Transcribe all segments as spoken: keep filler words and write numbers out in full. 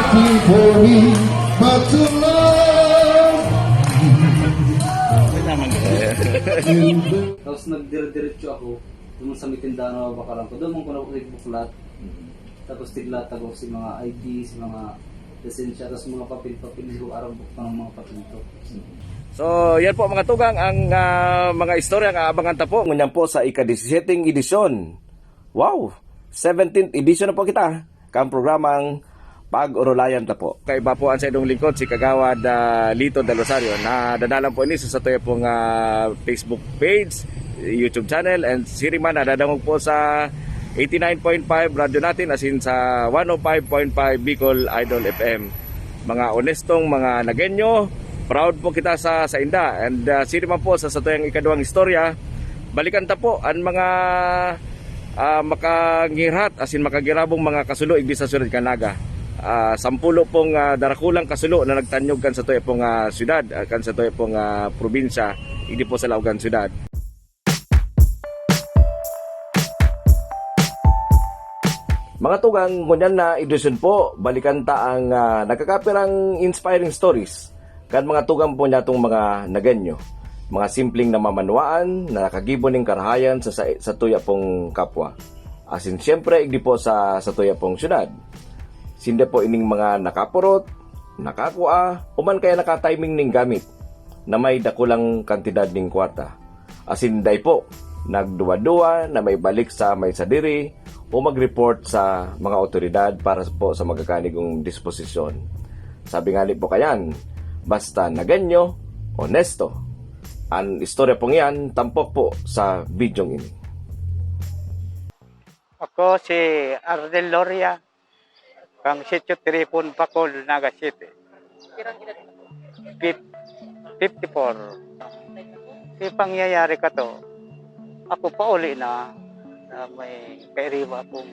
Nothing for me but to love. Tapos nagdire-diretso ako doon sa may tindahan na bakalan ko. Doon ko na buklat. Tapos tiglatag ako sa mga I D, sa mga lisensya, tapos mga papel-papel, hindi ko arambok pa ng mga papel ko. So, yan po mga tugang ang ah, mga istorya nga abangan ta po. Ngunyan po sa ika-disisyeteng edisyon. Wow! Seventeenth edition na po kita. Kang programang Pag-orolayan ta po. Kaiba po ang sa idong lingkod, si Kagawad ah, Lito Del Rosario. Nadadalan po ini sa satuya pong ah, Facebook page, YouTube channel, and siri man nadadangog po sa eighty-nine point five Radyo Natin, asin sa one oh five point five Bicol Idol F M. Mga onestong mga Nagenyo, proud po kita sa sa inda. And ah, siri man po sa satuyang ikaduhang istorya, balikan ta po ang mga ah, makangirhat asin makagirabong mga kasulo igdi sa syudad kan Naga. Ah, sampulo pong ah, darakulang kasulo na nagtanyog kan satuya pong ah, syudad, ah, kan satuya pong ah, probinsya, igdi po sa Laogan syudad. Mga tugang, ngunyan na edisyon po, balikan ta ang ah, nagkakapirang inspiring stories kan mga tugang po niyatong mga Nagenyo, mga simpleng namamanwaan na nakagibo ning karahayan sa, sa, sa tuya pong kapwa. Asin siyempre, igdi po sa, sa tuya pong syudad. Sinda po ining mga nakapurot, nakakua, o man kaya nakatiming ning gamit na may dakulang kantidad ning kwarta. Asin dai po, nagduwa-duwa na maibalik sa may sadiri o mag-report sa mga awtoridad para po sa magakanigong disposisyon. Sabi nga ni po kayan, basta Nagenyo, onesto. An istorya pong iyan tampok po sa bidyong ini. Ako si Ardel Loria, kang Sitio Tiripon, Bacol, Naga City. Fif- fifty-four. May pangyayari kato, ako pauli na, na may kairiba akong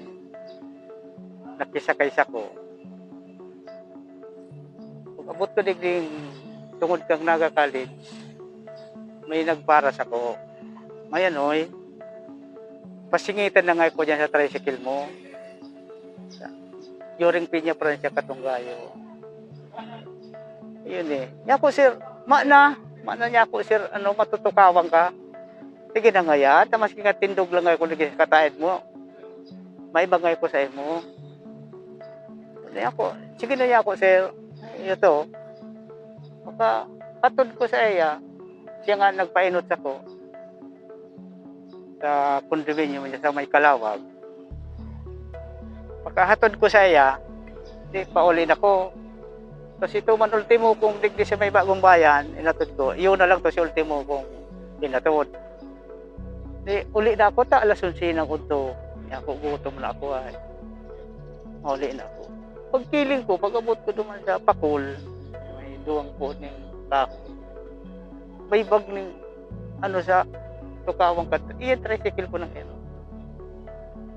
nakisakay sako. Pag-abot ko digding tungod kang Naga College, may nagpara sako. Mayan, oy. Pasingitan na nga ko dyan sa tricycle mo. During Peña Francia Katunggayo. Yun eh. Niya ko, sir, ma na, ma na niya ko, sir, ano, matutukawan ka. Sige na nga yan, ta maski nga tindog lang ako lagi sa kataed mo. May bagay ko sa imo. Niya ko, sige na niya ako, sir. Ito. Maka, hatod ko sa iya. Siya nga nagpainot sa ko. Sa condominium niya sa may Kalawag. Pagkahatod ko sa iya, di, pauli na ko. Tapos ito man ultimo kong digdi sa may bagong bayan, inatod ko. Iyon na lang to si ultimo kong inatod. Di, uli na ako ta, alas onse ng udto. Ako, gutom na ako ay. Mauli na ako. Pagkiling ko, pag-abot ko duman sa Pakul, may duwang po ning kahoy. May bag ning, ano, sa tukawang kat, iya tricycle ko ng eno.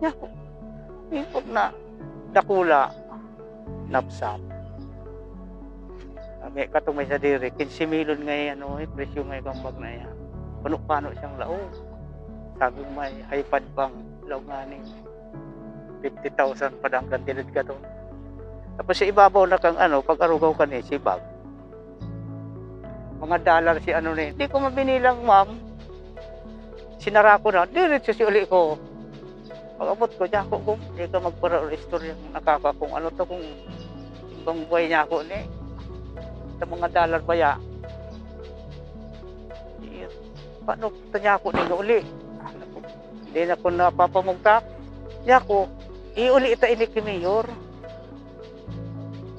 Niya ko, ipag na dakula, napsap. Sabi, katong may sadiri, kinse milyon nga ano, eh, presyo nga ibang bag na yan. Pano-pano siyang laog. Sabi mo may high pad pang laog nga ni fifty thousand pa dang kantidad ka to. Tapos sa ibabaw na kang ano, pag arugaw ka ni, si bag. Mga dollar si ano ni. Di ko mabinilang, ma'am. Sinara ko na, diretso si uli ko. Pag-abot ko, diyan ko, kung di ka magpara-istorya, nakaka kung ano to, kung ibang buhay niya ako ni. Sa mga dollar ba ya? Paano ta niya ako ni uli? Hindi na ko napapamugtak. Niya ko, iuli ta ini ki Mayor.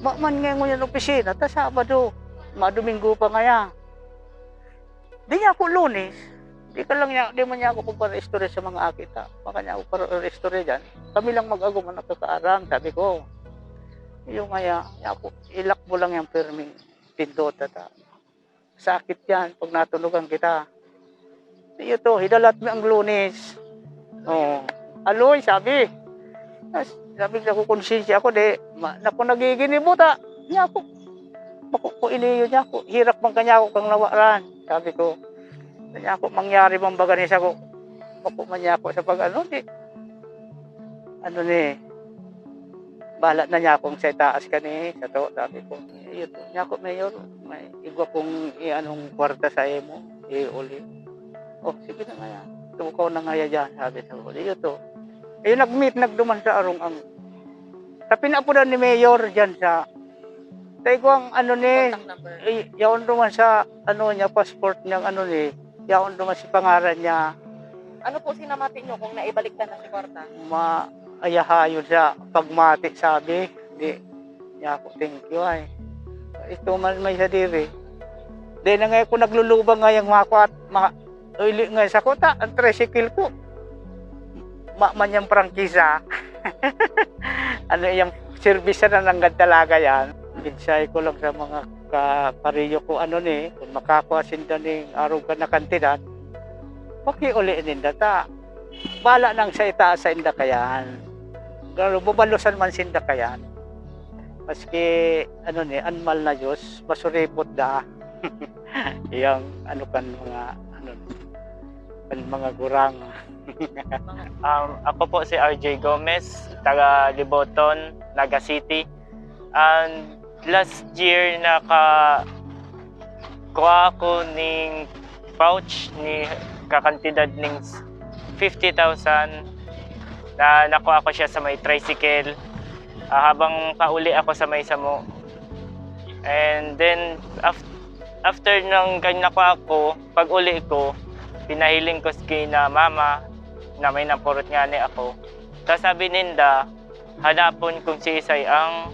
Maman nga ngunyan opisina, ta Sabado. Madomingo pa ngaya. Di niya ako Lunes. Di ka lang niya, di man niya ako kung para istorya sa mga akita. Baka niya ako para istorya dyan. Kami lang mag-agom ang nakakaaram, sabi ko. Yung ngaya, niya ako, ilak mo lang yung perming pindota ta. Sakit yan pag natunugan kita. Iyo to, hidalat mi ang Lunes. Oh. Aloy, sabi. As, sabi sa ko, konsensya ako, di, ma, naku, nagiginibo ta. Niya ako, bako ko iniyo niya ako. Hirak man kanya ako kang nawaran, sabi ko. Niya ako, mangyari man baga ni sa ko. Bako man niya ako sa pag ano, di. Ano ni, Bahala na niya kung sa itaas ka ni, sa to, sabi ko. Iyo to, niya ako, "Mayor, may igwa kong ianong kwarta sa imo, iuli." "Oh, sige na nga yan. Tukaw na nga yan dyan," sabi sa huli. Iyo to. Eh, nag-meet, nagduman sa arong ang, sa pinapunan ni Mayor dyan sa, sa igwang ano ni, eh, yaon duman sa ano niya, passport niyang ano ni, yaon duman si pangaran niya. Ano po sinamati niyo kung naibalik na na si kwarta? Maayahayon sa pagmati, sabi. Di, niya ako, "Thank you, ay." Ito man may sadiri. Di na nga ako naglulubang nga yung mga kwat-, mga, uli nga sa kota, ang tricycle ko. Ma-, man yung prangkisa. Ano yung service na nanggad talaga yan. Mensahe ko lang sa mga kapariyo ko, ano ni, kung makakua sinda ning arog ka na kantidad, pakiuli ninda ta. Bala nang sa itaas sa inda kayan. Pero bubalusan man sinda kayan. Maski, ano ni, anmal na Diyos, masuripot da. Yang, ano kan mga, ano, kan mga gurang. Um, ako po si R J Gomez, taga Liboton, Naga City. And last year, naka-, kuha ako ning pouch ni kakantidad ning fifty thousand na nakuha ko siya sa may tricycle, ah, habang pauli ako sa may samo. And then, af-, after ng kan nakuha ko, pag-uli ko, pinahiling ko sa kina mama na may napurot ngani ako. Tapos sabi ninda, hanapon kung siisay ang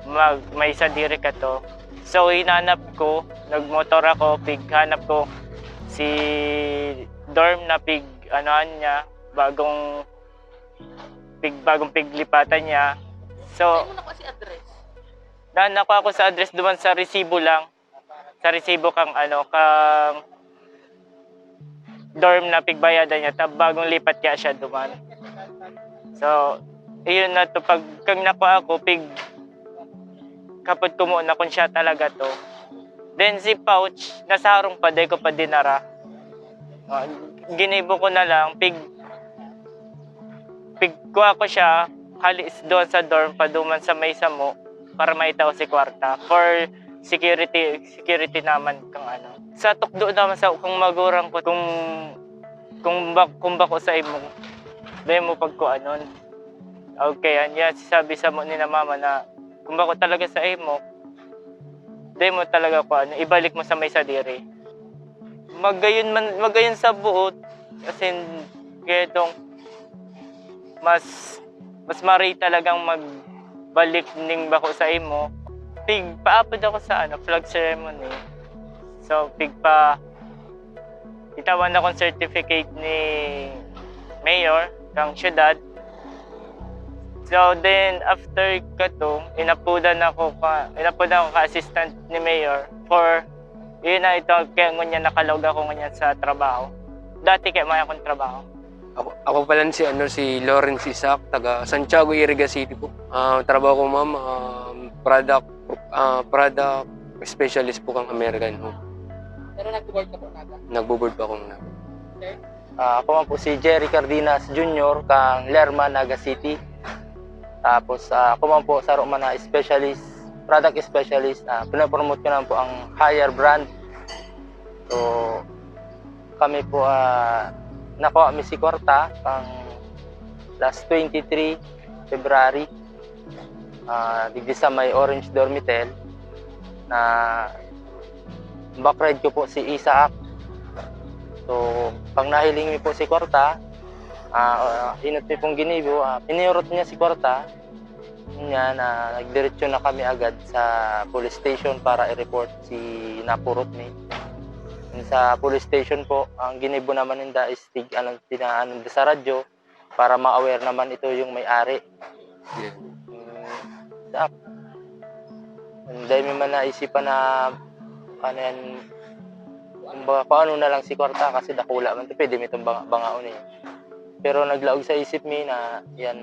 mag-, may sadiri kato. So, hinanap ko, nagmotor ako, pighanap ko si dorm na pig-, anohan niya, bagong pig-, bagong piglipatan niya. So, saan mo nakuha si address? Na, nakuha ko sa address duman sa resibo lang. Sa resibo kang ano, kang dorm na pigbayadan niya, ta bagong lipat kaya siya duman. So, iyon na to, pag, kang nakuha ko, pig-, kapag kumuha na kung siya talaga to. Then si pouch, nasa harong pa, di ko pa dinara. Ah, ginibo ko na lang, pig-, pigkuha ko siya, halis doon sa dorm, paduman sa may samo, para maitao si kwarta. For security, security naman kang ano. Sa tukdo naman sa kung magurang ko, kung, kung, bak-, kung bako sa imo, dahil mo pagkuanon. Okay, yan, yan, sabi sa mo ni na mama na, kung bako talaga sa imo, dahil mo talaga kuan, ibalik mo sa may sadiri. Magayon man, magayon sa buot, as in, kaya itong mas, mas maray talagang magbalik ning bako sa imo. Pigpaapod ako sa ano, flag ceremony. So, pigpa-, itawan akong certificate ni mayor, kang syudad. So, then, after kato, inapodan ako ka, inapodan ako ka assistant ni mayor for, yun na ito, kaya ngunyan nakalaog ako ngunyan sa trabaho. Dati kaya may akong trabaho. Ako, ako pala si, ano, si Lawrence Isaac, taga Santiago, Iriga City po. Ah, trabaho ko, ma'am, um, product, ah, product specialist po kang American Home. Pero nagbo-board ka po, Naga? Nagbo-board pa akong Naga. Sir? Ah, ako man po si Jerry Cardenas Junior kang Lerma, Naga City. Tapos, ah, ako man po, saro man na specialist, product specialist, ah, pinopromote ko naman po ang higher brand. So, kami po, ah, nakuha mi si kwarta kang last twenty-three February. Ah, digdi sa may Orange Dormitel na backride ko po si Isaac. So, pag nahiling mi po si kwarta, ah, inot mi pong ginibo, ah, inurot niya si kwarta, niya na nagdiretso na kami agad sa police station para i-report si napurot mi. Sa police station po, ang ginibo naman ninda is tig-, anong pinaano sa radyo, para ma-aware naman ito yung may-ari. Yeah. Mm, sa, dahil may man naisipan na, ano yan, kumbaga, kung ano na lang si kwarta, kasi dakula man ito, pwede mo itong banga-, bangaon eh. Pero naglaog sa isip mi na yan,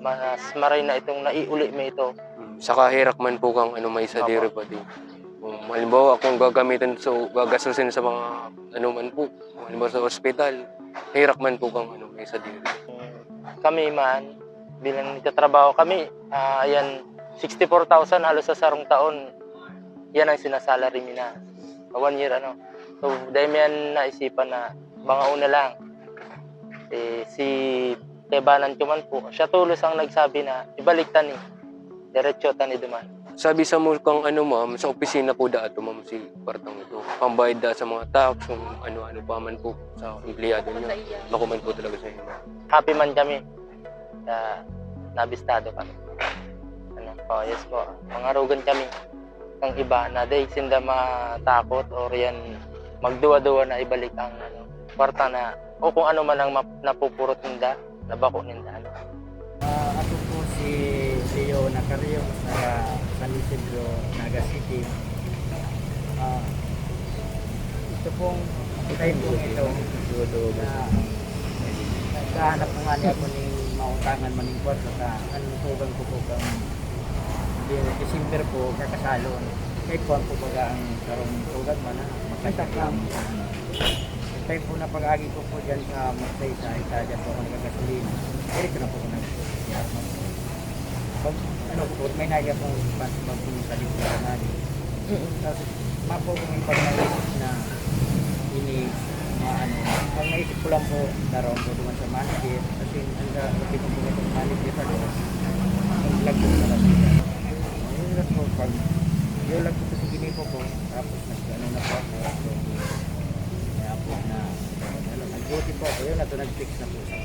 mas maray na itong naiuli mi ito. Mm, saka herak man po kang ano, may sadiri. Opo. Pati. Kung halimbawa, kung gagamitin, so, gagastusin sa mga ano man po, kung halimbawa sa ospital, herak man po kang ano, may sadiri. Kami man, Bilang nagtatrabaho kami, ah, ayan, sixty-four thousand halos sa sarong taon, yan ang sinasalary mi na sa one year, ano. So, dai mi yan naisipan na banga una lang. Eh, si kaibanan ko man po, siya tolos ang nagsabi na ibalik ta ni, diretso ta ni duman. Sabi sa mo kang ano, ma'am, sa opisina po da ato, ma'am, si kwartang ito. Pambayad da sa mga tax, kung ano-ano pa man po sa empleyado niya. Bako man po talaga sa inyo. Happy man kami sa nabistado kami. Ano, oh, yes po. Mangarogan kami ng iba na dai sinda matakot or yan magduwa-duwa na ibalik ang, ano, kwarta na o kung ano man ang map-, napupurot ninda, nabako ninda, ano. Ah, ako po si Leo Nacario, taga San Isidro, Naga City. Ah, ito pong time po ito na naghahanap po nga niya po ning mautangan man ning kwarta sa ang tugang ko po kang December po, kakasalon. Kaya po ang kumbaga ang karong tugang man na makasaklang. Time po na pag-agi ko po dyan sa Magsaysay, sa dyan po ako nagagasolina. Diretso na po ako nag-, pag, ano po, may naya pong pag-, pag-, sa likod na nani. Mm. Tapos, mapo ko may pag-, naisip na ini, mga ano, ang naisip ko lang po, daron po duman sa manager. Kasi ang ga-, gabi ko po itong manager sa loob. Ang vlog ko sa loob. Yun lang po, pag, yun lang po kasi ginipo ko. Tapos, nag-ano na po ako. So, kaya po na, ano, nag-duty po ako. Yun, ato nag-fix na po sa,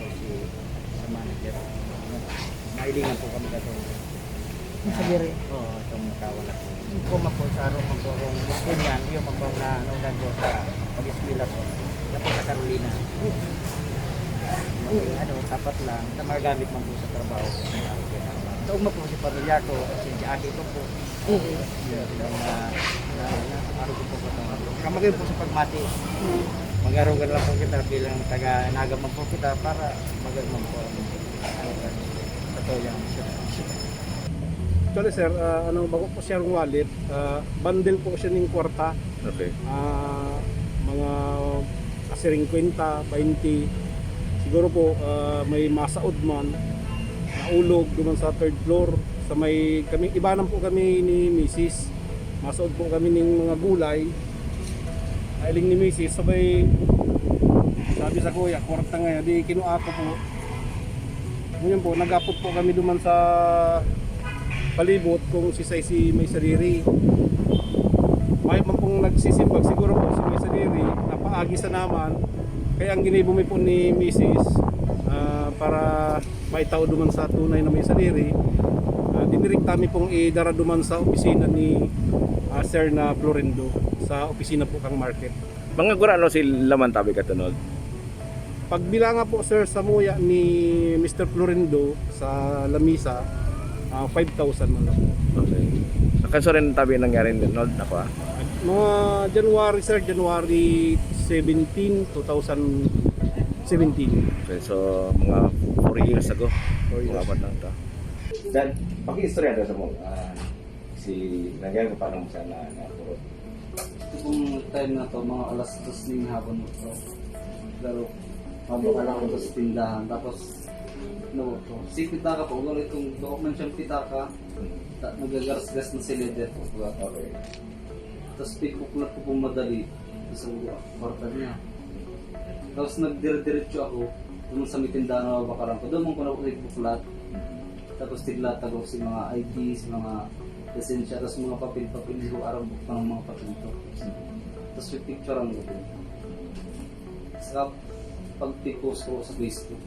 sa manager. Nailingan po kami na itong, Sa diri. Oo, itong natawa na po. Yung po man po, sa araw man po akong gusto niyan, yung man po na, ano, nandun sa pag-eskwela po. Yan po sa Carolina. Ano, sapat lang, sa mga gamit man po sa trabaho. Ito man po si pamilya ko, si Jackie ko po. Mm. Yun, yung, ah, na, na, ano ko po, ano, kamagay po sa pagmati. Mag-arugan lang po kita bilang taga Naga man po kita para magay man po ang, ano, sa to yung Actually, sir, ah, ano, bako po siyang wallet, ah, bundle po siya ning kwarta. Okay. Ah, mga kasi ring kwenta, baynte. Siguro po, ah, may masaod man, naulog duman sa third floor. Sa may, kami, ibanan po kami ni misis. Masaod po kami ning mga gulay. Nailing ni misis, sabay sabi sa kuya, "Kwarta ngayon." Di kinua ko po. Ngayon po, nag-apot po kami duman sa palibot kung sisay si may sadiri. May man pong nagsisimbag, siguro po si may sadiri, napaagi sa naman. Kaya ang ginibo mi po ni misis, ah, para maitao duman sa tunay na may sadiri, ah, dinirekta mi pong idara duman sa opisina ni, ah, Sir na Florindo, sa opisina po kang market. Mga gurano si laman tabi katunod? Pagbilanga po, sir, sa muya ni Mister Florindo sa lamisa, ah, five thousand man lang po. Okay. Kanso rin tabi nangyari, Nold, na kuha? Mga January, sir, January seventeen, two thousand seventeen. Okay, so mga four years ago. Four years. Mga bata na to. Dan, paki-istorya daw sa mo, ah, si, nangyari ko paano mo siya na, na Ito pong time na to, mga alas dos ning hapon po. Pero, mabaka lang ako sa tindahan. Tapos, ano po, si pitaka po, wala itong doon man siyang pitaka. Ta-, nagagasgas na sila dito. Okay. Tapos, pigbuklat ko pong madali. Tapos, ang kwarta niya. Tapos, nagdire-diretso ako. Doon sa may tindahan na mabakaran ko. Doon man ko na nagbuklat. Tapos tiglatag ako sa mga I D, sa mga lisensya, tapos mga papel-papel, hindi ko aram kung anong mga papel ito. Tapos pipicturean ko po. Sa pag-post ko sa Facebook,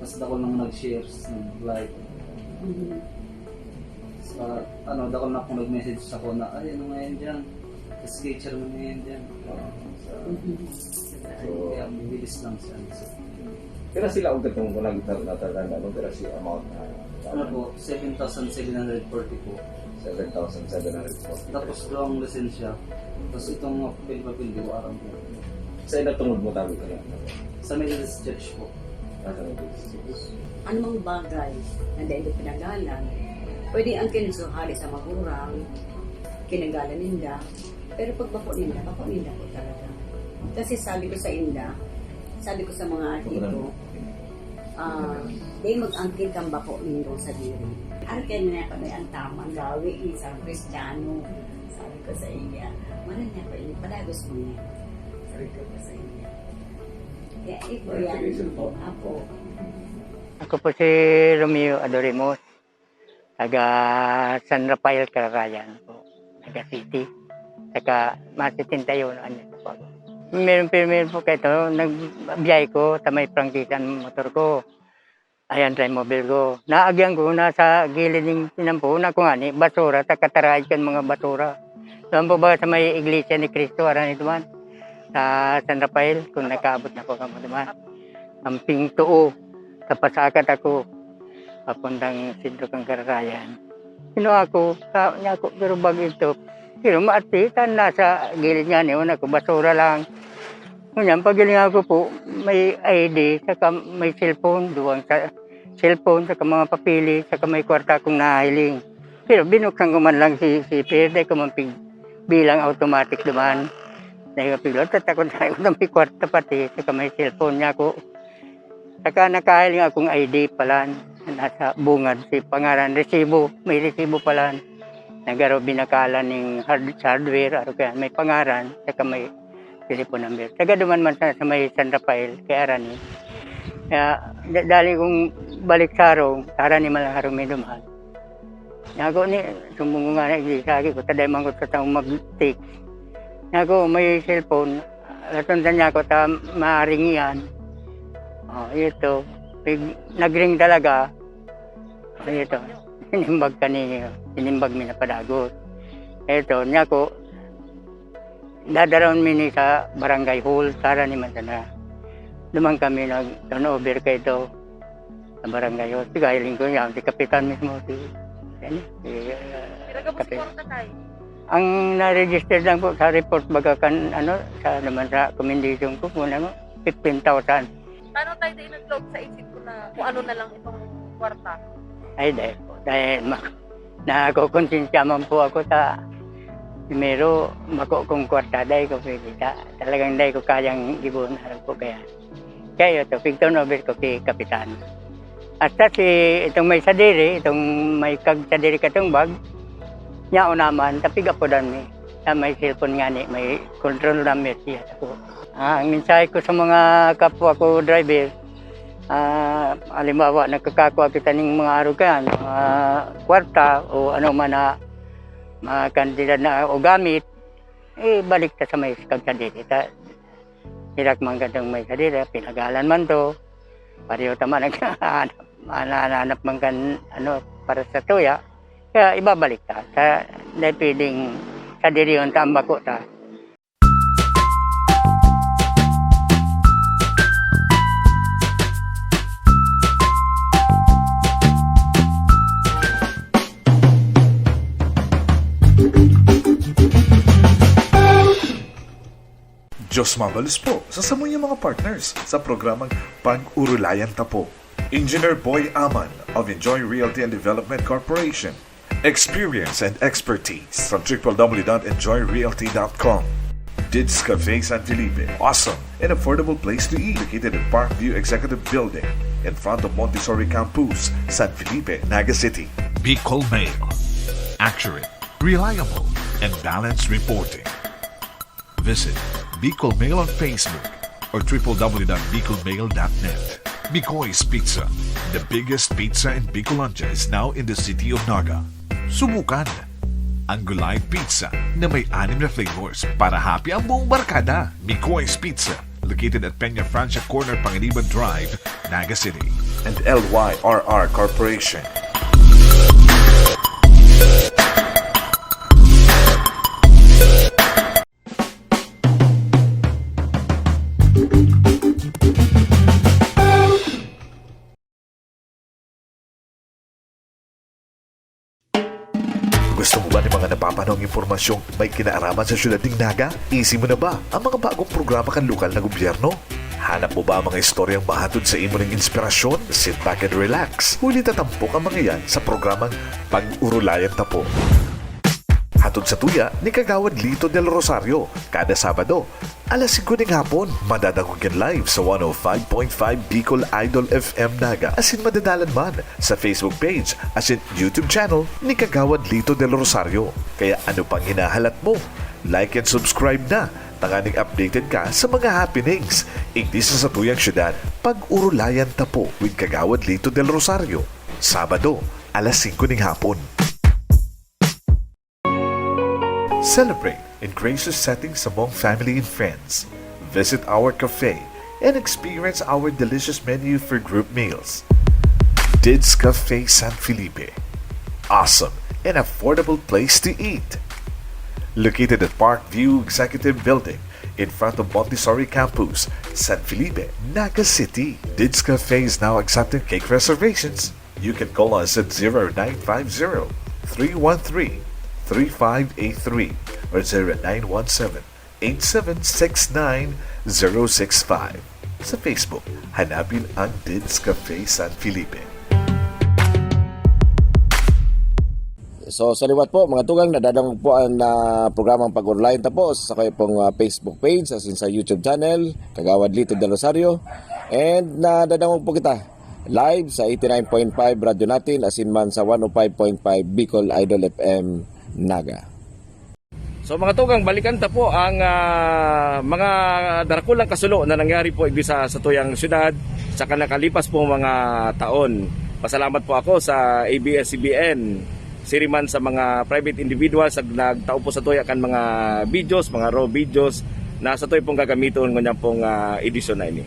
mas dako nang nag-share, nag-like. Sa, ano, dako na akong nag-message sa ko na, "Ay, ano nga yan dyan? Sketcher mo nga yan dyan." Sa, kaya mabilis lang siya. Pero sila ang katong ko nagtatanda, ano, pero si amount na, Ano po, seven thousand seven hundred forty po. Seven thousand seven hundred forty. Tapos daw ang lisensya. Tapos itong mga papel-papel, di ko aram po. Sa ina tungod mo, tabi ka lang. Sa Methodist Church po. Ah, sa Methodist Church. Anumang bagay na dai pinagalan, pwede ang kinso hali sa magurang, kinagalan ninda, pero pag bako ninda, bako ninda po talaga. Kasi sabi ko sa inda, sabi ko sa mga ate ko, Ah, di mag-angkil kang bako nindong sadiri. Ang kanya niya kami ang tamang gawi ni sa Kristiyano. Sabi ko sa iya, "Wala niya pa ini, padagos mo niya." Sabi ko sa iya. Kaya ito yan, apo. Ako po si Romeo Adoremos, taga San Rafael, Cararayan po, taga City. Saka mga setenta y uno anyos na po ako. Meron, pero meron po kayo ito, nagbiyahe ko sa may prangkisa ng motor ko. Ayan, try mobile ko. Naagyan ko, nasa gilid ng tinampuna ko nga ni, basura, sa kataraid kan mga basura. Doon po ba sa may Iglesia ni Cristo, aran ito man? Sa San Rafael, kung nakaabot na po kamo naman. Ang pintuo, sa pasakat ako, papuntang sentro kang Cararayan. Sino ako? Tao niya ako, pero bag ito. Pero maatitan, nasa gilid nga niyo, ako, basura lang. Ngunyan, paghiling ako po, may I D, saka may cellphone, duwang sa cellphone, saka mga papeles, saka may kwarta akong nahiling. Pero binuksan ko man lang si, si Pierre, dahil ko man pig-, bilang automatic duman. Dahil ko piglo, tatakot na ako ng may kwarta pati, saka may cellphone niya ako. Saka nakahiling akong I D palan, nasa bungad si pangaran, resibo, may resibo palan. Nagaro binakalan ning hard-, sa hardware, aro kaya may pangaran, saka may telephone number. Taga duman man sa, sa may San Rafael, kay Arani. Kaya, da-, dali kong balik sa harong, sa Arani man lang harong may duman. Nago ni, sumbong ko nga na, iglesia, agi ko, taday man ko sa taong mag-text. Nago, may cellphone, laton sa niya ako, ta maaring iyan. Oh, ito. Pig-, nag-ring talaga. Ito. Sinimbag ka ni, sinimbag mi na padagos. Ito, niya ko, dadaron mi ni sa barangay hall, sa Arani man sana. Duman kami nag-turnover kay ito, sa barangay hall. Sige, hiling ko niya, si Kapitan mismo, si, ano, si, ah, Pinagabos Kapitan. Kwarta, tay? Ang na-register lang po sa report, baga kan, ano, sa naman sa commendation ko, kung ano, fifteen thousand. Paano tayo din nag-load sa isip ko na kung ano na lang itong kwarta? Ay, dahil po. Dahil ma-, nakukonsensya man po ako sa primero, mako kong kwarta, dahil ko pwede sa, talagang dahil ko kayang gibon, harap ko kaya. Kaya ito, pig-turnover ko kay Kapitan. Hasta si, itong may sadiri, itong may kag sadiri katong bag, niya naman, tapigapodan mi. Sa may cellphone nga ni, may control number siya sa ko. Ah, ang mensahe ko sa mga kapwa ko driver, ah, halimbawa, nagkakakwa kita ning mga arugan, mga kwarta o ano man na mga kantidad na o gamit, eh, balik ta sa may kag sadiri. Ta-, hirak man katong may sadiri, pinagalan man to, pareho ta man naghahanap, hanap man kan, ano, para sa tuya, kaya ibabalik ta. Sa, dahil pwedeng sadiri yun, tambako ta. Diyos mabalos po sa samuyang mga partners sa programang Pag-urulayan Ta Po. Engineer Boy Aman of Enjoy Realty and Development Corporation. Experience and expertise from triple W dot enjoy realty dot com. Dids Cafe San Felipe, awesome and affordable place to eat, located at Parkview Executive Building, in front of Montessori Campus, San Felipe, Naga City. Bicol Mail. Accurate, reliable, and balanced reporting. Visit Bicol Mail on Facebook or triple W dot bicol mail dot net. Mikoy's Pizza, the biggest pizza in Bicolandia, is now in the city of Naga. Subukan ang Gulay Pizza na may anim na flavors para happy ang buong barkada. Mikoy's Pizza, located at Peña Francia Corner, Panganiban Drive, Naga City. And L Y R R Corporation. Gusto mo ba ng mga napapanahong impormasyong may kinaaraman sa siyudad ning Naga? Easy mo na ba ang mga bagong programa kan lokal na gobyerno? Hanap mo ba ang mga istoryang mahatod sa imo ning inspirasyon? Sit back and relax. Huli ta tampok ang mga yan sa programang Pag-urulayan Ta Po. Hatod sa tuya ni Kagawad Lito Del Rosario, kada Sabado, Alas singko ning hapon, madadangog yan live sa one oh five point five Bicol Idol F M Naga, asin madadalan man sa Facebook page asin YouTube channel ni Kagawad Lito Del Rosario. Kaya ano pang hinahalat mo? Like and subscribe na, tanganing updated ka sa mga happenings igdi sa satuyang syudad. Pag-urulayan ta po with Kagawad Lito Del Rosario, Sabado, alas singko ning hapon. Celebrate in gracious settings among family and friends. Visit our cafe and experience our delicious menu for group meals. Dids Cafe San Felipe. Awesome and affordable place to eat. Located at Park View Executive Building, in front of Montessori Campus, San Felipe, Naga City. Dids Cafe is now accepting cake reservations. You can call us at zero nine five zero, three one three, three five eight three or zero nine one seven, eight seven six nine, zero six five. Sa Facebook, hanapin ang Dids Cafe San Felipe. So, sa liwat po, mga tugang, nadadangog po ang, ah, programang Pag-Urulayan Ta Po sa kayo pong, ah, Facebook page, asin sa YouTube channel, Kagawad Lito Del Rosario. And nadadangog po kita live sa eighty-nine point five Radyo Natin, asin man sa one oh five point five Bicol Idol F M Naga. So, mga tugang, balikan ta po ang, ah, mga darakulang kasulo na nangyari po igdi sa satuyang syudad sa nakalipas pong mga taon. Pasalamat po ako sa A B S C B N, siriman sa mga private individuals na nagtao po satuya kan mga videos, mga raw videos na satuya pong gagamiton ngunyan pong, ah, edisyon na ini.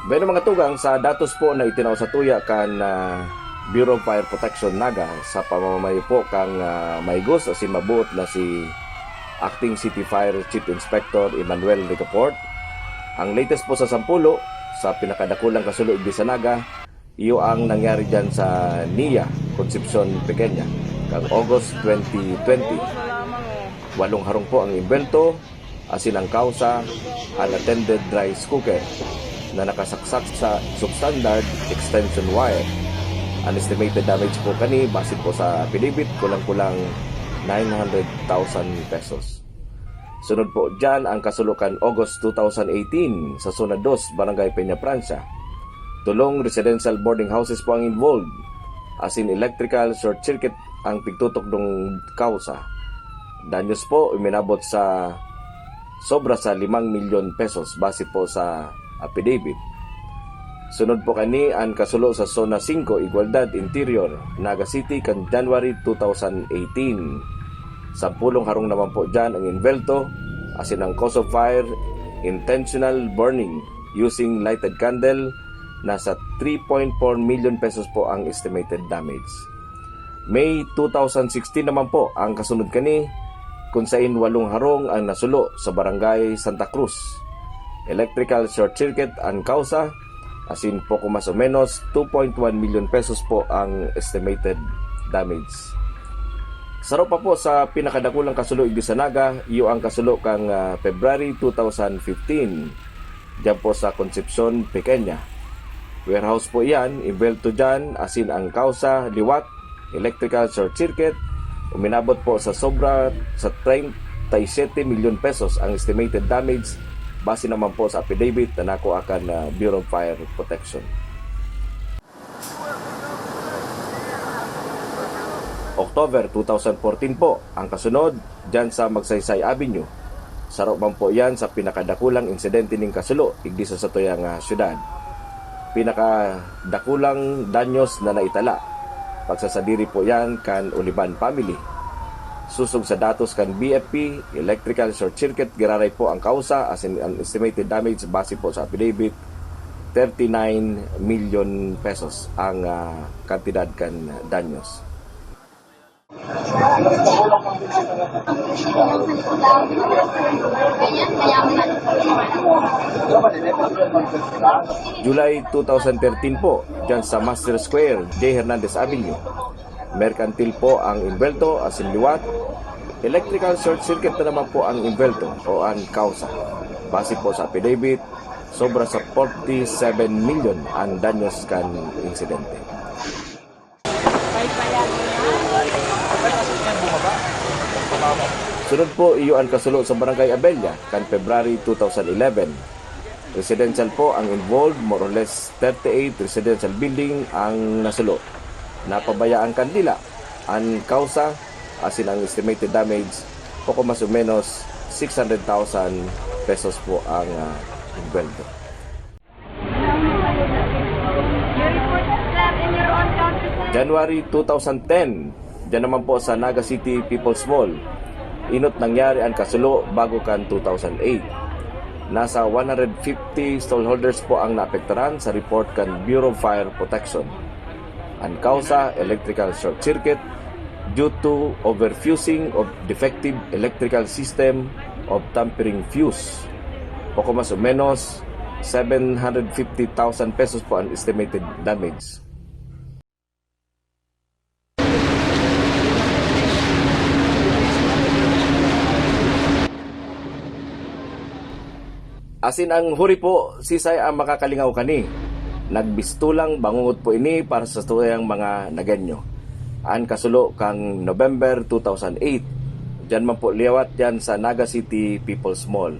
Bueno, mga tugang, sa datos po na itinao satuya kan, ah, Bureau of Fire Protection Naga, sa pamamayo po kan, ah, mahigos asin mabuot na si Acting City Fire Chief Inspector Emmanuel Ricaport, ang latest po sa sampulo, sa pinakadakulang kasulo igdi sa Naga, iyo ang nangyari dyan sa Nia, Concepcion Pequeña, kan August twenty twenty. Walong harong po ang imbelto, asin ang kausa, unattended rice cooker na nakasaksak sa substandard extension wire. Ang estimated damage po kani, base po sa affidavit, kulang-kulang nine hundred thousand pesos. Sunod po dyan ang kasulo kan August two thousand eighteen sa Zona dos, Barangay Peñafrancia. Tolong residential boarding houses po ang involved, asin electrical short circuit ang pigtutokdong kausa. Danyos po uminabot sa sobra sa limang milyon pesos, base po sa affidavit. Sunod po kani an kasulo sa Zona singko, Igualdad, Interior, Naga City, kan January two thousand eighteen. Sampulong harong naman po dyan ang imbelto, asin ang cause of fire, intentional burning using lighted candle, nasa three point four million pesos po ang estimated damage. May two thousand sixteen naman po ang kasunod kani, kun sain walong harong ang nasulo sa Barangay Santa Cruz. Electrical short circuit ang kausa, asin poko mas o menos two point one million pesos po ang estimated damage. Saro pa po sa pinakadakulang kasulo igdi sa Naga, iyo ang kasulo kan, ah, February two thousand fifteen. Diyan po sa Concepcion Pequeña. Warehouse po iyan, imbelto diyan, asin ang kausa, liwat, electrical short circuit, uminabot po sa sobra sa treinta y siete milyon pesos ang estimated damage, base naman po sa affidavit na nakuha kan, ah, Bureau of Fire Protection. October two thousand fourteen po ang kasunod, diyan sa Magsaysay Avenue. Saro man po iyan sa pinakadakulang insidente nin kasulo igdi sa satuyang, ah, syudad. Pinakadakulang danyos na naitala, pagsasadiri po iyan kan Olivan family. Sosog sa datos kan B F P, electrical short circuit giraray po ang kausa, asin an estimated damage base po sa affidavit, thirty-nine million pesos ang, ah, kantidad kan danyos. July two thousand thirteen po, dyan sa Master Square, J. Hernandez Avenue. Merkantil po ang imbelto, asin liwat. Electrical short circuit na naman po ang imbelto o ang kausa. Base po sa affidavit, sobra sa forty-seven million ang danyos kan insidente. Sunod po, iyo an kasulo sa Barangay Abella kan February two thousand eleven. Residential po ang involved, more or less thirty-eight residential building ang nasulo. Napabayaan kandila. An kausa, asin ang estimated damage, poko mas o menos six hundred thousand pesos po ang, ah, inkwentro. January two thousand ten, diyan naman po sa Naga City People's Mall. Inot nangyari an kasulo bago kan two thousand eight. Nasa one hundred fifty stallholders po ang naapektaran sa report kan Bureau of Fire Protection. An kausa, electrical short circuit due to overfusing of defective electrical system of tampering fuse. Poko mas o menos seven hundred fifty thousand pesos po ang estimated damage. Asin ang huri po, sisay ang makakalingaw kani? Nagbistulang bangungot po ini para sa tuyang mga Nagueño. An kasulo kang November two thousand eight, diyan man po liwat yan sa Naga City People's Mall.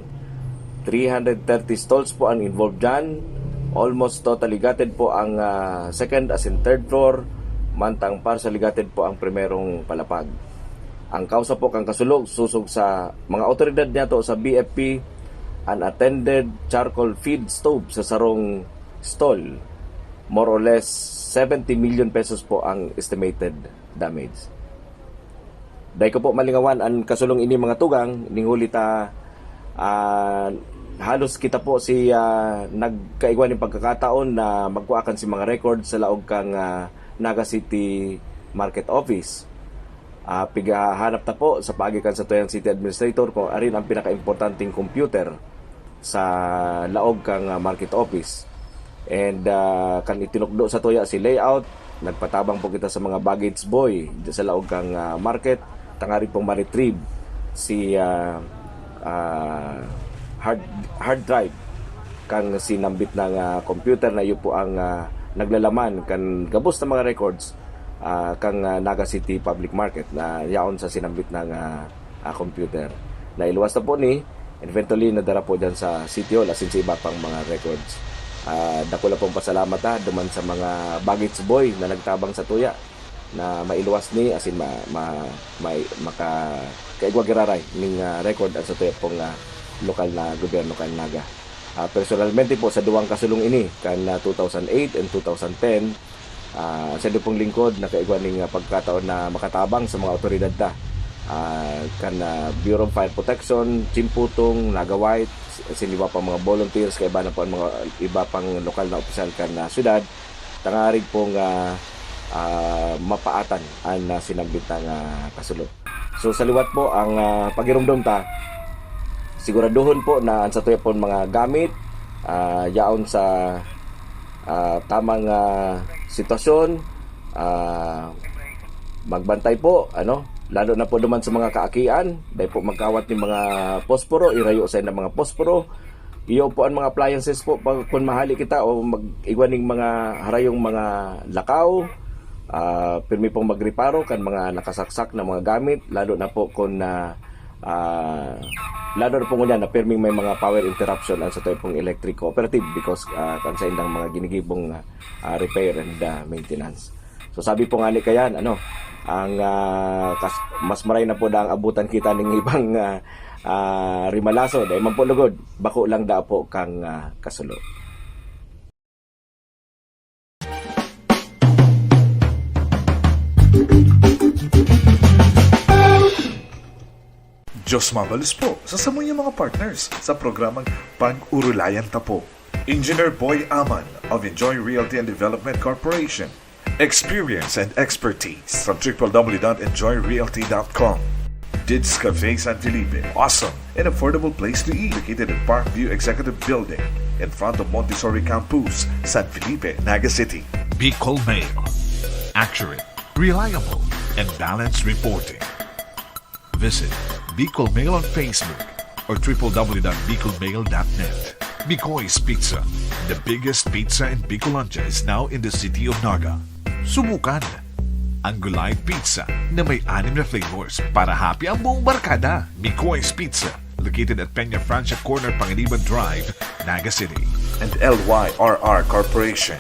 Three hundred thirty stalls po ang involved dyan. Almost totally gutted po ang, ah, second asin third floor, mantang partially gutted po ang primerong palapag. Ang kausa po kan kasulo, sosog sa mga awtoridad niyato sa B F P, an unattended charcoal feed stove sa sarong stall, more or less seventy million pesos po ang estimated damage. Dai ko po malingawan an kasulong ini, mga tugang, ning huli ta, ah, halos kita po si, ah, nagkaigwa nin pagkakataon na magkua kan si mga record sa laog kang, ah, Naga City Market Office. Ah, pigahanap ta po sa paagi kan satuyang city administrator kung arin ang pinakaimportanteng computer sa laog kang, ah, market office. And, ah, kan itinukdo sa tuya si layout, nagpatabang po kita sa mga baggage boy dyan sa laog kang, ah, market, tangarig pong ma-retrieve si, ah, ah, hard, hard drive kang sinambit na nga computer na iyo po ang, ah, naglalaman kan gabos na mga records, ah, kang, ah, Naga City Public Market na yaon sa sinambit na nga, ah, computer. Nailuwas na po ni, eventually nadara po dyan sa City Hall asin sa iba pang mga records. Ah, dakula pong pasalamat, ah, duman sa mga baggage boy na nagtabang sa tuya na mailuwas ni asin ma-, ma-, may maka-, kaigwa giraray ning, ah, record ang sa tuya pong, ah, lokal na gobyerno kan Naga. Ah, personalmente po, sa duwang kasulong ini, kan, ah, two thousand eight and two thousand ten, ah, sa pong lingkod, nakaigwa ning, ah, pagkataon na makatabang sa mga awtoridad ta. Ah, kan, ah, Bureau of Fire Protection, Chimputong, Naga White, sin iba pang mga volunteers, kaiba na po ang mga iba pang lokal na opisyal kan, ah, syudad, tangarig pong, ah, ah, mapaatan an, ah, sinambit na nga kasulo. So, sa liwat po, ang, ah, pagirumdom ta, siguraduhon po na ang satuya pon mga gamit, ah, yaon sa, ah, tamang, ah, sitwasyon, ah, magbantay po, ano, lalo na po duman sa mga kaakian, dai po magkawat nin mga posporo, irayo sa mga posporo, iyo po ang mga appliances po, pag, kung mahali kita o mag-, igwa ning mga harayong mga lakaw, ah, pirmi pong magreparo kan mga nakasaksak na mga gamit, lalo na po kung na, ah, lalo na po ngunyan na pirming may mga power interruption ang sa tayo pong electric cooperative because, ah, kan sa indang mga ginigibong, ah, repair and, ah, maintenance. So, sabi po nga ni Kayan, ano, ang, ah, kas-, mas maray na po na ang abutan kita ning ibang, ah, ah, rimalaso. Dahil man po lugod, bako lang da po kang, ah, kasulo. Diyos mabalos po sa samuyang mga partners sa programang Pag-urulayan Ta Po. Engineer Boy Aman of Enjoy Realty and Development Corporation. Experience and expertise from triple W dot enjoy realty dot com. Dids Cafe San Felipe, awesome and affordable place to eat, located at Parkview Executive Building, in front of Montessori Campus, San Felipe, Naga City. Bicol Mail. Accurate, reliable, and balanced reporting. Visit Bicol Mail on Facebook, or triple W dot bicol mail dot net. Mikoy's Pizza, the biggest pizza in Bicolandia, is now in the city of Naga. Subukan ang Gulay Pizza na may anim na flavors para happy ang buong barkada. Mikoy's Pizza, located at Peña Francia Corner, Panganiban Drive, Naga City. And L Y R R Corporation.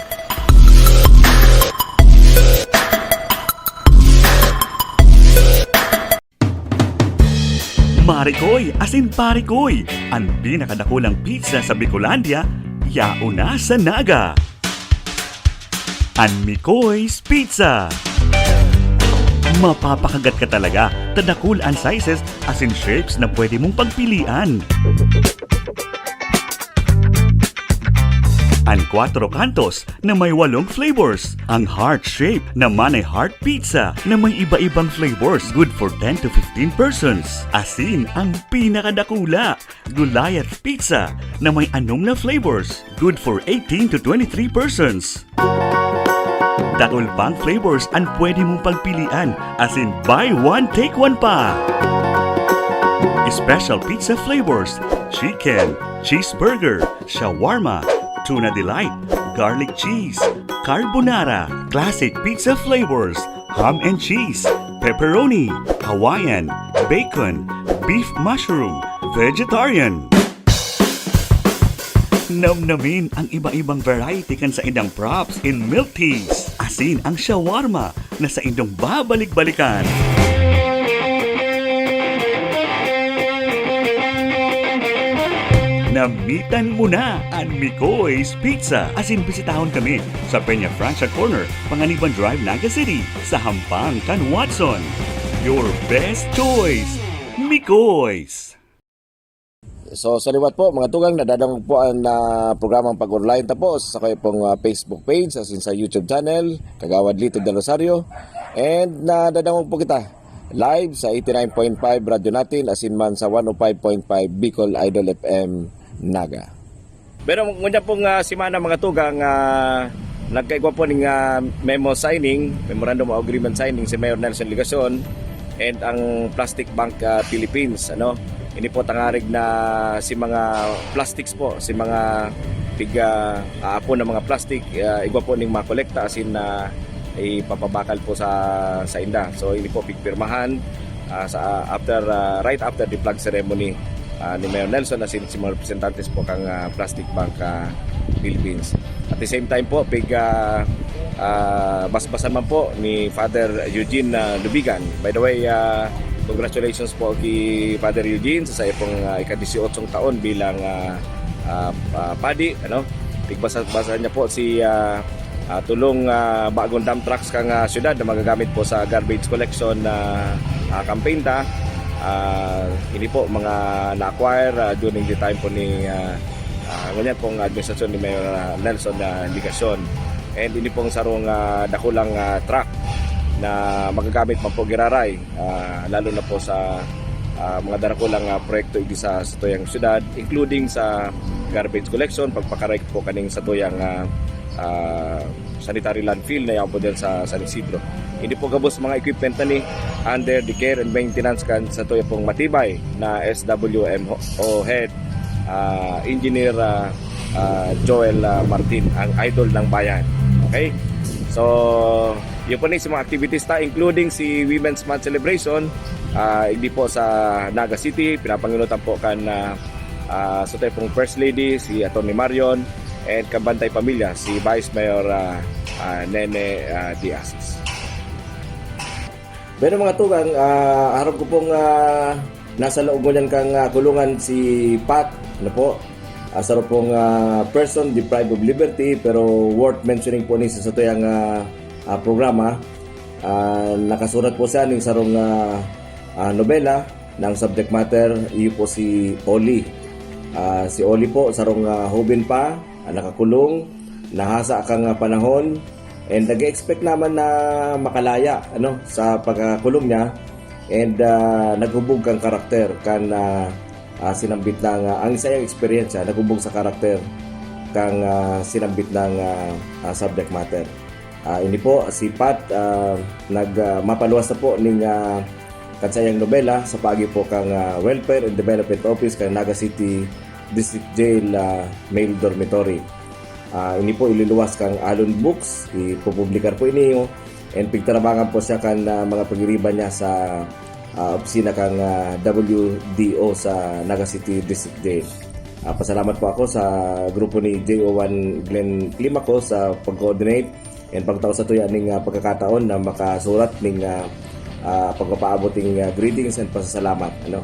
Marikoy, asin parikoy, an pinakadakulang pizza sa Bicolandia, yaon na sa Naga. An Mikoy's Pizza. Mapapakagat ka talaga, tadakul an sizes asin shapes na pwede mong pagpilian. An Cuatro Cantos na may walong flavors. Ang heart shape na Manay Heart Pizza na may iba-ibang flavors, good for ten to fifteen persons. Asin ang pinakadakula, Goliath Pizza na may anom na flavors, good for eighteen to twenty-three persons. Dakul pang flavors an pwede mong pagpilian, asin buy one take one pa. Special pizza flavors, chicken, cheeseburger, shawarma, tuna delight, garlic cheese, carbonara, classic pizza flavors, ham and cheese, pepperoni, Hawaiian, bacon, beef mushroom, vegetarian. Namnamin ang iba-ibang variety kan saindang props in milk teas. Asin ang shawarma na saindong babalik-balikan. Namitan mo na an Mikoy's Pizza. Asin bisitahon kami sa Peña Francia Corner, Panganiban Drive, Naga City, sa hampang kan Watson. Your best choice, Mikoy's! So, sa liwat po, mga tugang, nadadangog po ang ah, programang Pag-Orlayan Tapos sa kayo pong ah, Facebook page, asin sa YouTube channel, Kagawad Lito Del Rosario. And nadadangog po kita live sa eighty-nine point five Radyo Natin, asin man sa one oh five point five Bicol Idol F M Naga. Pero ngunyan pong ah, semana, mga tugang, ah, nagkaigwa po ning ah, memo signing, Memorandum of Agreement signing si Mayor Nelson Legacion and ang Plastic Bank ah, Philippines, ano. Ini po tangarig na si mga plastics po, si mga piga aapon na mga plastic, ah, igwa po ning makolekta asin na ipapabakal po sa sa inda. So ini po pigpirmahan ah, sa after ah, right after the flag ceremony ah, ni Mayor Nelson asin si mga representantes po kang ah, Plastic Bank ah, Philippines. At the same time po, pig ah, ah, basbasan man po ni Father Eugene ah, Lubigan. By the way, ah, congratulations po kay Father Eugene sa sayo pong ah, ika-dieciochong taon bilang ah, ah, ah, padi, ano. Pigbasa-basa niya po si ah, ah, tulong ah, bagong dump trucks kang ah, syudad na magagamit po sa garbage collection na ah, campaign ta. Ah, ini po mga na-acquire ah, during the time po ni ah, ah, ngunyan pong administrasyon ni Mayor ah, Nelson na Legacion. And ini pong sarong ah, dakulang ah, truck na magagamit man po giraray, ah, lalo na po sa ah, mga darakulang ah, proyekto igdi sa satuyang syudad, including sa garbage collection, pagpakarek po kaning satuyang ah, ah, sanitary landfill na yaon po din sa San Isidro. Hindi po gabos mga equipment na ni under the care and maintenance kan satuya pong matibay na S W M O head, ah, Engineer ah, ah, Joel ah, Martin, ang idol ng bayan. Okay? So, yun po ni sa mga activities ta, including si Women's Month Celebration, ah, hindi po sa Naga City, pinapanginutan po kan ah, ah, sa tayo pong First Lady, si Attorney Marion, and kabantay pamilya, si Vice Mayor ah, ah, Nene ah, Diaz. Pero mga tugang, ah, harap ko pong ah, nasa loob mo niyan kang ah, kulungan si Pat, ano po? Ah, saro pong ah, person deprived of liberty, pero worth mentioning po ni sa satuyang ah, ah, programa. Ah, nakasurat po siya ning sarong ah, ah, nobela na ang subject matter, iyo po si Oli. Ah, si Oli po, sarong ah, hoben pa, ah, nakakulong, nahasa kang ah, panahon, and nag-expect naman na makalaya ano sa pagkakulong niya, and ah, naghubog kang karakter kan ah, ah, sinambit ng ah, ang isang experience ah, naghubog sa karakter kang ah, sinambit ng ah, ah, subject matter. Ah, ini po si Pat ah, nag ah, mapaluwas na po ning ah, At sa iyang nobela, sa paagi po kan, ah, Welfare and Development Office kan Naga City District Jail, ah, Male Dormitory. Ah, ini po ililuwas kan Alon Books, ipupublikar po ini, oh. And pigtarabangan po siya kan, ah, mga pag-iriba niya sa, ah, opisina kan, ah, W D O sa Naga City District Jail. Ah, pasalamat po ako sa grupo ni J O one Glenn Climaco sa pag-coordinate and pagtao sa tuya ning, ah, pagkakataon na makasurat ning, ah, ah, pagpapaabot ning, ah, greetings and pasasalamat, ano.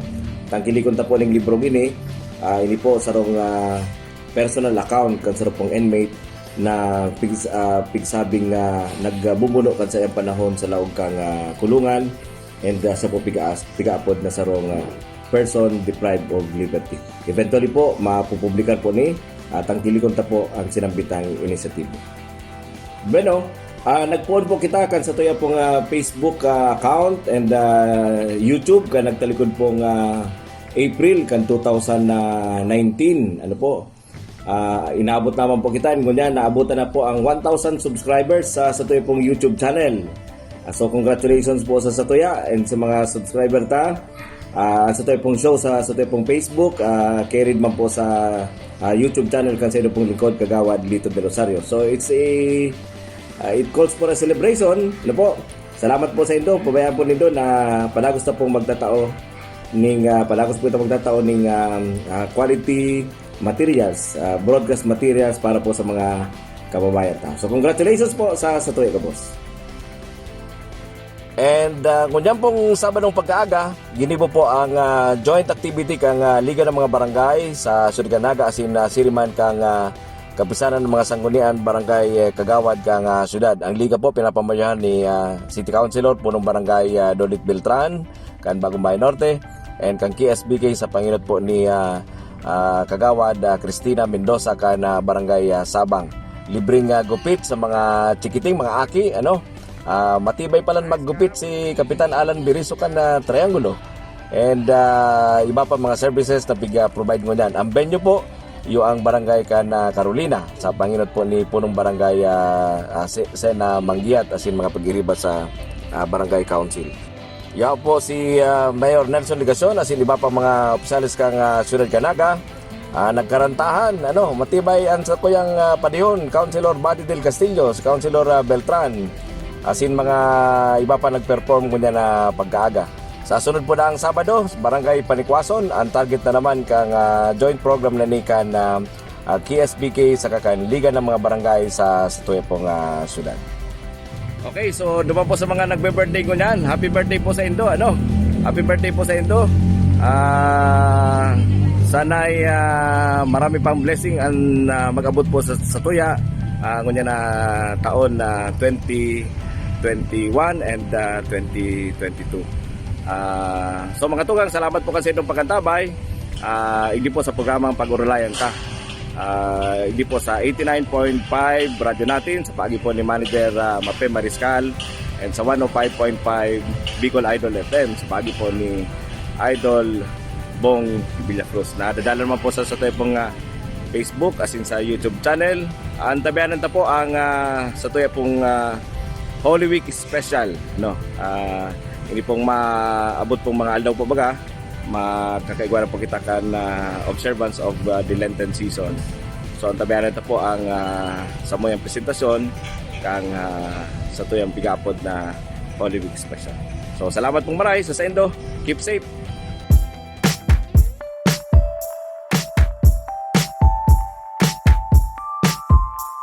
Tangkilikon ta po ning librong ini, ah, ini po sarong, ah, personal account kan sarong pong inmate na pigs-, ah, pigsabing, ah, nagbubuno kan saiyang panahon sa laog kan, ah, kulungan, and, ah, siya po pigaas-, pigaapod na sarong, ah, person deprived of liberty. Eventually po, mapupublikar po ni, ah, tangkilikon ta po ang sinambitang inisyatibo. Bueno, ah, nagpoon po kita kan sa tuya pong, ah, Facebook, ah, account and, ah, YouTube kan nagtalikod pong, ah, April kan two thousand nineteen. Ano po? Ah, inabot naman po kita, ngunyan naabutan na po ang one thousand subscribers sa, sa tuya pong YouTube channel. Ah, so congratulations po sa satuya and sa mga subscriber ta. Ah, sa tuya pong show sa, sa tuya pong Facebook, ah, carried man po sa, ah, YouTube channel kan sa pong lingkod, Kagawad Lito de Rosario. So it's a, ah, it calls for a celebration, ano po? Salamat po sa indo. Pabayaan po nindo na palagos ta pong magtatao ning, ah, palagos po ito magtatao ning, um, ah, quality materials, ah, broadcast materials para po sa mga kababayan ta. So congratulations po sa, sa tuya, kabos. And, ah, ngunyan pong Sabadong pagkaaga, ginibo po ang, ah, joint activity kan, ah, Liga ng mga Barangay sa Ciudad kan Naga asin, ah, siriman kan, ah, Kapisanan ng mga Sanggunian Barangay, eh, Kagawad kan, ah, syudad. Ang liga po pinapamayohan ni, ah, City Councilor, Punong Barangay, ah, Dolit Beltran, kan Bagumbayan Norte, and kan K S B K sa pangenot po ni, ah, ah, Kagawad, ah, Cristina Mendoza kan, ah, Barangay, ah, Sabang. Libreng, ah, gupit sa mga chikiting, mga aki, ano. Ah, matibay palan maggupit si Kapitan Alan Biriso kan, ah, Triangulo. And, ah, iba pa mga services na piga-provide ngunyan. Ang venue po, iyo ang barangay kan, ah, Carolina, sa pangenot po ni Punong Barangay, ah, ah, Se-, Sena Manggiat, asin mga pag-iriba sa, ah, Barangay Council. Yaw po si, ah, Mayor Nelson Legacion, asin iba pa mga opisyales kan, ah, Siyudad kan Naga, ah, nagkarantahan, ano, matibay ang sakuyang, ah, padihon, Councilor Buddy Del Castillo, si Councilor, ah, Beltran, asin mga iba pa nagperform ngunyan na pagkaaga. Sa sunod po na ang Sabado, Barangay Panikwason, ang target na naman kan, ah, joint program na ni kan, ah, ah, K S B K saka kan Liga ng mga Barangay sa, sa tuya pong, ah, syudad. Okay, so duman po sa mga nagbe-birthday ngunyan, happy birthday po sa indo, ano? Happy birthday po sa indo. Ah, sana'y, ah, marami pang blessing ang, ah, mag-abot po sa, sa tuya, ah, ngunyan na taon na twenty twenty-one and, ah, twenty twenty-two. Ah, so mga tugang, salamat po kasi itong pagkantabay. Ah, hindi po sa programang Pag-urulayan Ka. Ah, hindi po sa eighty-nine point five Radyo Natin, sa paagi po ni Manager, ah, Mape Mariscal, and sa one oh five point five Bicol Idol F M, sa paagi po ni Idol Bong Villacruz. Nadadala naman po sa, sa tuya pong, ah, Facebook, asin sa YouTube channel. Ang tabianan ta po ang, ah, sa tuya pong, ah, Holy Week Special, no? Ah, hindi pong maabot pong mga aldaw po baga, makakaigwa na po kita kan, ah, observance of, ah, the Lenten season. So, ang tabianan ta po ang, ah, samuyang presentasyon kang, ah, sa tuyang pigapod na Holy Week Special. So, salamat pong maray sa saindo. Keep safe.